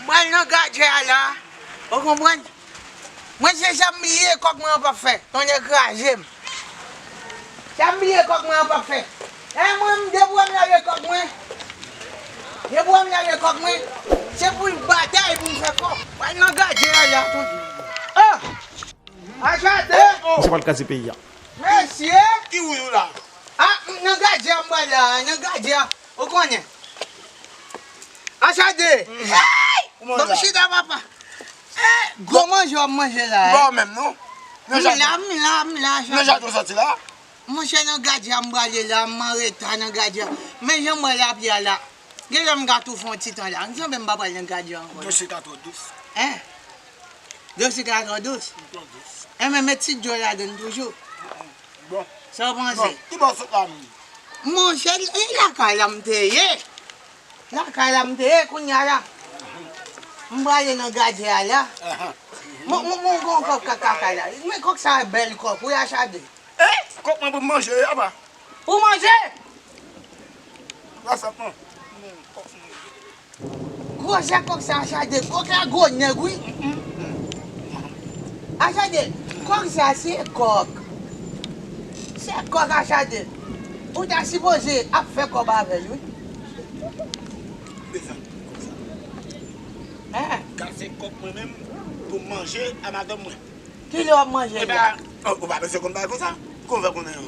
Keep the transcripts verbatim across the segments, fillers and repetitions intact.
M pral nan gadjè a la. Ou konprann? Mwen se sa m bliye kòk mwen an p ap fè. Tonnè kraze m. Sa m bliye kòk mwen an p ap fè. E mwen, m depi w wè m lave kòk mwen. Depi w wè m lave kòk mwen. Se pou l batay pou m fè kòk. Mwen nan gadjè a la tou. Oh! Achate! Misye pral kraze peyi a. Mesye! Ki wouyou la? Ah, m nan gadjè a m pral la, nan gadjè a. Ou konnen. Achade! Hey! Ban m chita, papa. Eh, gwo manje w ap manje la, eh. Bon, menm non. M la, m la, m la, Achade. Nan jato soti la. Monchè, nan gadjè a m prale la, m anreta nan gadjè a. Men jan m wè lapli a la. Genlè m ka tou fè yon ti tan la. M sanble m pa pral nan gadjè a ankò. Dlo sik la twò dous. Hein? Dlo sik la twò dous? Twò dous. Enben, met ti dlo ladann toujou. Bon. Sa w panse? Bon, ki bò w sot la menm? Monchè, e lakay la m te ye. Lakay la m te ye, kounye a la. M prale nan gadjè a la. Ahan. Mon, mon, mon, gon kòk kaka la. Men kòk sa bèl kòk, wi, Achade. Eh, kòk mwen pou m manje, apa? Pou manje? Gras ap mwen. Gwosè kòk sa, Achade, kòk la gwo nèg, wi. Achade, kòk sa se kòk. Se kòk, Achade. Ou ta sipoze ap fè kòb avè l, wi. Mezanmi, kòk sa. Hein? Kase kòk mwen menm pou m manje a madanm mwen. Kilè w ap manje li a? Ou pa bezwen konn bagay konsa. Kòman w fè konnen an?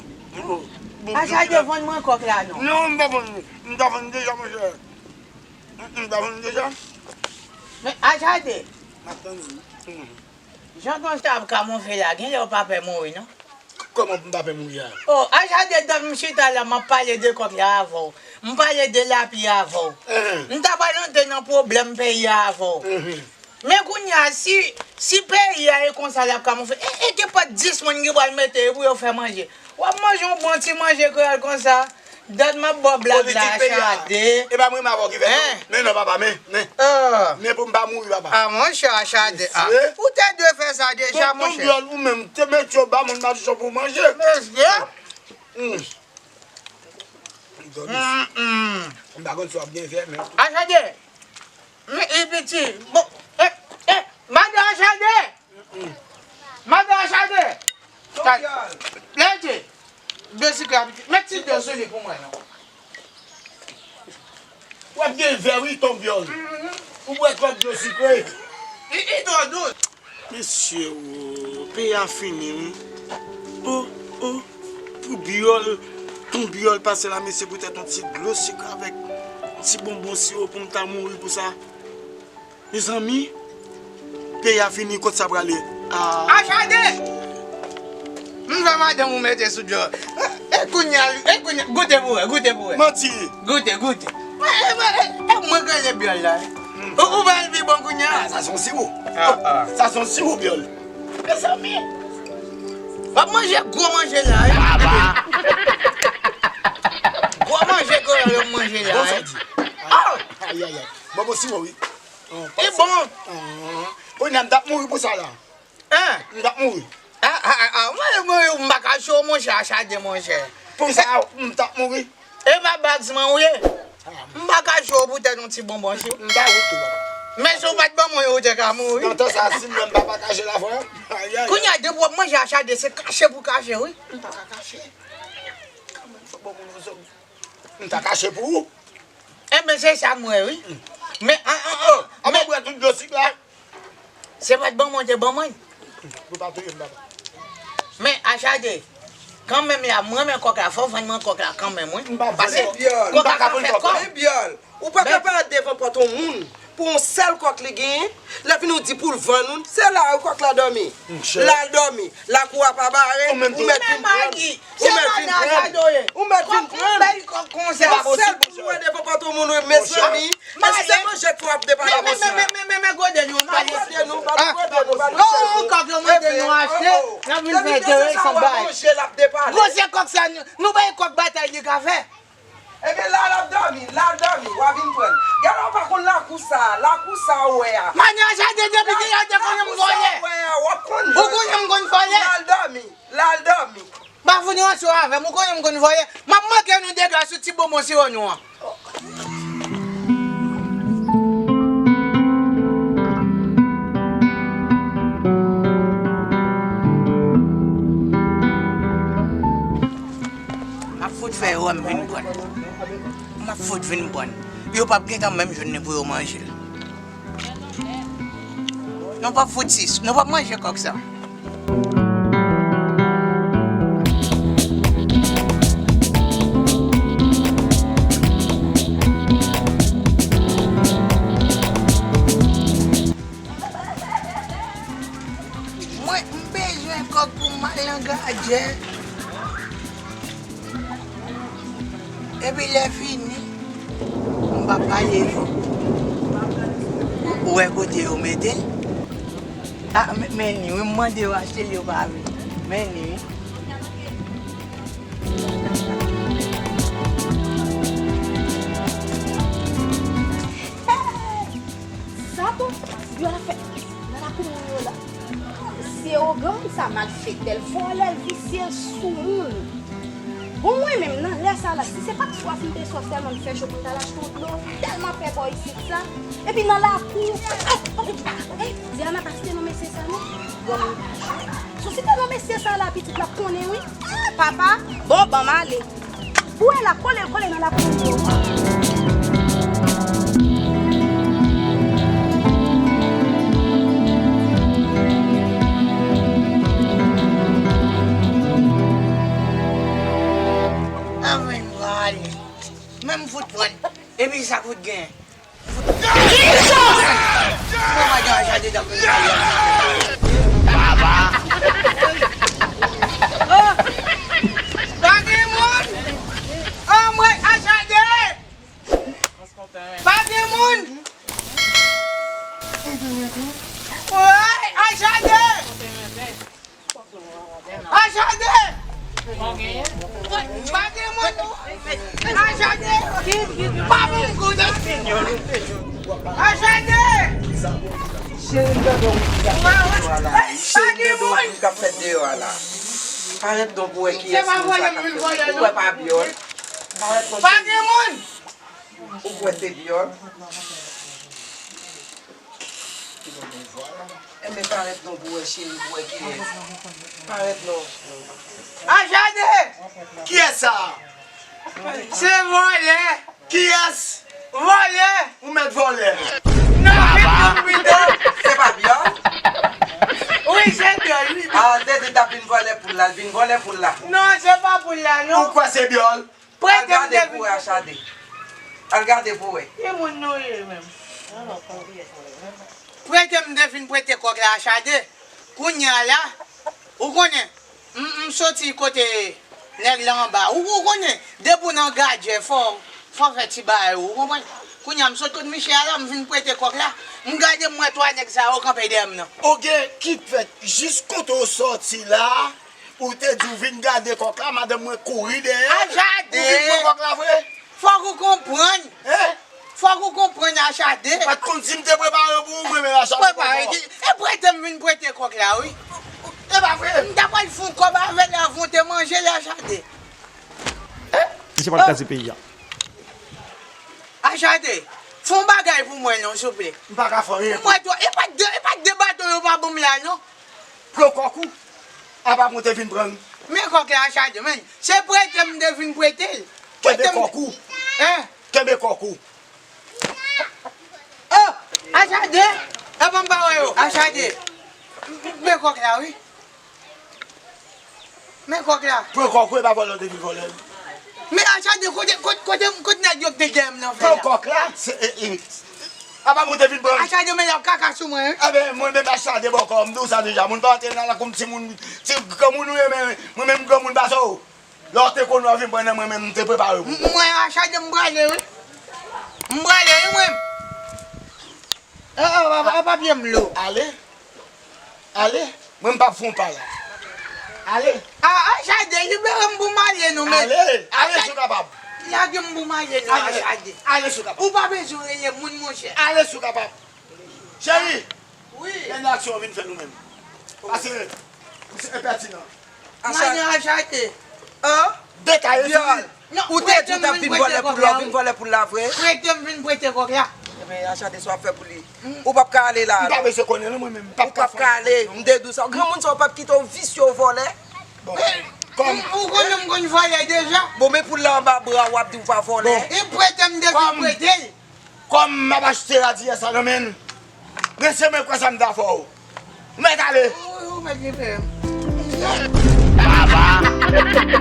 Achade, vann mwen kòk la non. Non, m pa vann li. M ta vann li deja, monchè. M, m ta vann li deja. Men, Achade. M ap tann ou. Jan ton sa ap kamonfle la, genlè w pa pè mouri non. Kòman pou m pa pè mouri a? Oh, Achade, dat m chita la, m ap pale de kòk la avè w. M pale de lapli avè w. M ta pral antre nan pwoblèm peyi a avè w. Men kounye a, si, si peyi a e konsa l ap kamonfle, e, e gen pa dis moun ki pral mete yo pou yo fè manje. W ap manje yon bon ti manje kreyòl konsa. Dat m ap ba w blag la, Achade. E pa mwen m avè w ki fè non. Men non, papa, men, men. Men pou m pa mouri, papa. Ah, monchè, Achade. Ou te dwe fè sa deja, monchè. Tonton Byòl, ou menm, te mete yo ba moun madichon pou manje. Mesye. M pa konn si w ap gen fè, men. Achade. Men, e piti. Bon, eh, eh, madan Achade. Madan Achade. Lè di, dlo sikre a piti. Met ti dlo sou li pou mwen, non. W ap gen vè, wi, Tonton Byòl. Ou bwè twòp dlo sikre. Li, li twò dous. Mesye, o, peyi a fini, wi. O, o, pou Byòl, Tonton Byòl pase la, mesye, poutèt yon ti dlo sikre avèk ti bonbon siwo pou m ta mouri pou sa. Mezanmi, peyi a fini, kot sa prale? Ah. Achade! M fè madanm ou mete sou dlo. E kounye a, e kounye a, goute pou wè, goute pou wè. Manti. Goute, goute. E, e, e, e mwen k rele Byòl la. Ou, ou ba l pi bon kounye a? Ah, sa se yon siwo. Ah, ah. Sa se yon siwo, Byòl. Mezanmi. W ap manje gwo manje la, wi. Gwo manje gwo w ap manje la, wi. Bon, sa di. Ayi, ayi, ayi. Bon, bon, siwo, wi. Li bon. Kounye a m t ap mouri pou sa la. Hein? M t ap mouri. Ah, ah, ah, ah, mwen, mwen, m pa ka cho, monchè, Achade, monchè. Pou sa, m t ap mouri. E pa bagsman ou ye? M pa ka cho poutèt yon ti bonbon si. M pa wout tou, papa. Men si w pa t ban mwen yo, ou te ka mouri. Nan tan sa, si m menm pa pataje l avè w. Ayi, ayi. Kounye a, depi w ap manje Achade, se kache pou kache, wi. M pa ka kache. Kanmenm, fò ban moun yon zòb. M ta kache pou ou. Enben, se sa m wè, wi. Men, an, an, an, an, men bwè tout dlo sik la. Se pa t ban mwen, te ban mwen. Ou pa touye m, papa. Men, Achade, kanmenm la, m renmen kòk la, fò w vann mwen kòk la kanmenm, wi. M pa vann kòk. Pase kòk la ka fè kòb. Men Byòl, ou pa ka pale devan pòt yon moun. Pou yon sèl kòk li genyen, lè fini ou di pou l vann ou, se la kòk la dòmi. Monchè. L al dòmi. Lakou a pa bare, ou mèt vin pran. Ou mèt vin pran. Ou mèt vin pran. Yon sèl pou nou wè devan pòt moun, mezanmi. E se manje k w ap depale konsa. Men, men, men, men, men, men, gode nou, pa gode nou, pa gode nou, pa nou chèche. Kòk yo mande nou achte, n ap vin fè enterè san bay. Gwosè kòk sa, nou, nou bay kòk batay li ka fè. Ebyen, la l ap dòmi, la l dòmi, w a vin pran l. Gade w pa konn lakou sa, lakou sa w wè a. Manyè Achade depi ki lè w te konnen m vòlè? Lakou sa w wè a, w ap konn. Ou konnen m konn vòlè? La l dòmi, la l dòmi. M pa fout ranse w avè m, ou konnen m konn vòlè. M ap manke nou dega sou ti bonbon siwo nou an. M ap fout fè yo wè m vin pran. M ap fout vin pran. Yo p ap gentan menm jwenn li pou yo manje l. Nou p ap fout sis, nou p ap manje kòk sa. Mwen, m bezwen kòk pou m al nan gadjè. Epi lè fini, m p ap pale fò. Ou wè kote yo mete l? A, men, men li, wi, m mande yo achte l, yo pa vle. Men li, wi. Sa tou, Biyòl ap fè nan lakou moun yo la. Mesye ogan, sa malfetè, l vòlè, l visye, l soumoun. Bon, mwen menm, nan lè sa la, si se pa t swaf m te swaf tèlman m fè cho pou m t al achte yon dlo, tèlman fè bò isit sa. Epi nan lakou, eh, eh, eh, Diana pa site non mesye sa non. Granmoun pa jwe. Si w site non mesye sa la, pitit la konnen wi. Ah, papa, bon, ban m ale. Ou wè la, kole l, kole nan lakou yo. Anmwey, m pral ale. Men m fout pran. Epi sa k fout genyen? Papa! Pa gen moun! Anmwey, Achade! Pa gen moun! Woy, Achade! Achade! Pa gen moun! Achade! Pa pou m koute! Achade! Cheri m tande w ki k ap fèt deyò a la. Cheri m tande w ki k ap fèt deyò a la. Parèt non pou wè kiyès moun sa k ap fèt. Ou wè pa Biyòl? Parèt non cheri. Pa gen moun! Ou kwè se Biyòl? Enben parèt non pou wè cheri, pou wè kiyès. Parèt non. Achade! Kiyès sa a? Se vòlè! Kiyès? Vòlè! Ou mèt vòlè. Non, vin non pito. Se pa Biyòl? Wi, se Biyòl, wi. A, Dede t ap vin vòlè poul la, l vin vòlè poul la. Non, se pa poul la, non. Ou kwè se Biyòl? Al gade pou wè, Achade. Al gade pou wè. Ki moun nou ye menm? Prete m te fin prete kòk la, Achade. Kounye a la, ou konnen, m, m soti kote nèg la anba. Ou, ou konnen, depi w nan gadjè, fò, fò fè ti bagay ou, ou konprann? Kounye a, m sot kot misye a la, m vin prete kòk la. M gade, m wè twa nèg sa yo kanpe dèyè m nan. Oke, ki fèt? Jis kote w soti la, ou te di w vin gade kòk la, madanm mwen kouri dèyè. Achade! Ou vin pran kòk la vre? Fòk ou konprann. Hein? Fòk ou konprann, Achade. Ou pa t konn si m te prepare pou ou, mwen menm Achade. Prepare ki? E prete m vin prete kòk la, wi. E pa vre? M ta pral fè yon kòb avè l avan w te manje l, Achade. Misye pral kraze peyi a. Achade, fè yon bagay pou mwen non, souple. M pa ka fè anyen. M wè twò, e pa t de, e pa t de baton yo pa ban m la non. Pran kòk ou. Apa pou w te vin pran l. Men kòk la, Achade, men. Se prete m te vin prete l. Kenbe kòk ou. Hein? Kenbe kòk ou. Oh, Achade. E ban m pa wè yo. Achade. Men kòk la, wi. Men kòk la. Pran kòk ou, e pa vòlè w te vin vòlè l. Men Achade, kote, kote, kote, kote nèg yo k te dèyè m nan fè la? Pran kòk la, se, e, e, Apa m ou te vin pran? Achade, men y ap kaka sou mwen, wi. Enben, mwen menm Achade bòkò, m di w sa deja. Moun pa antre nan lakou m, timoun, ti granmoun ou ye, men mwen menm granmoun pa sa w. Lè w te konn w ap vin pran nan mwen menm, m te prepare w. M-, mwen Achade m prale, wi. M prale, wi, mwen. E, e, e, e, papye m lou. Ale. Ale. Mwen m p ap fè w pa la. Ale. A, Achade, libere m pou m ale, non, men. Ale. Ale si w kapab. Lage m pou m ale, non, Achade. Ale si w kapab. Ou pa bezwen rele moun, monchè. Ale si w kapab. Cheri, wi. Lè n aksyon vin fè nou menm. Pase, se enpètinan. Madan Achade. An? Detaye sou li. Non, ou te di w t ap vin vòlè poul la, ou vin vòlè poul la vre? Prete m vin prete kòb la. Ebyen, Achade, sa w ap fè pou li? Ou p ap ka ale la. M pa bezwen konnen non, mwen menm. M p ap ka ale. M te di w sa. Granmoun sa yo p ap kite w visye w vòlè. Bon, kòm ou konnen m konn vòlè deja. Bon, men poul la anba bra w, w ap di w pa vòlè. Bon. E prete m te vin prete l. Kòm m ap achte radiyè sa nan men l, men se mwen kwè sa m ta fè w. Ou mèt ale. Ou, ou mèt libere m. Papa!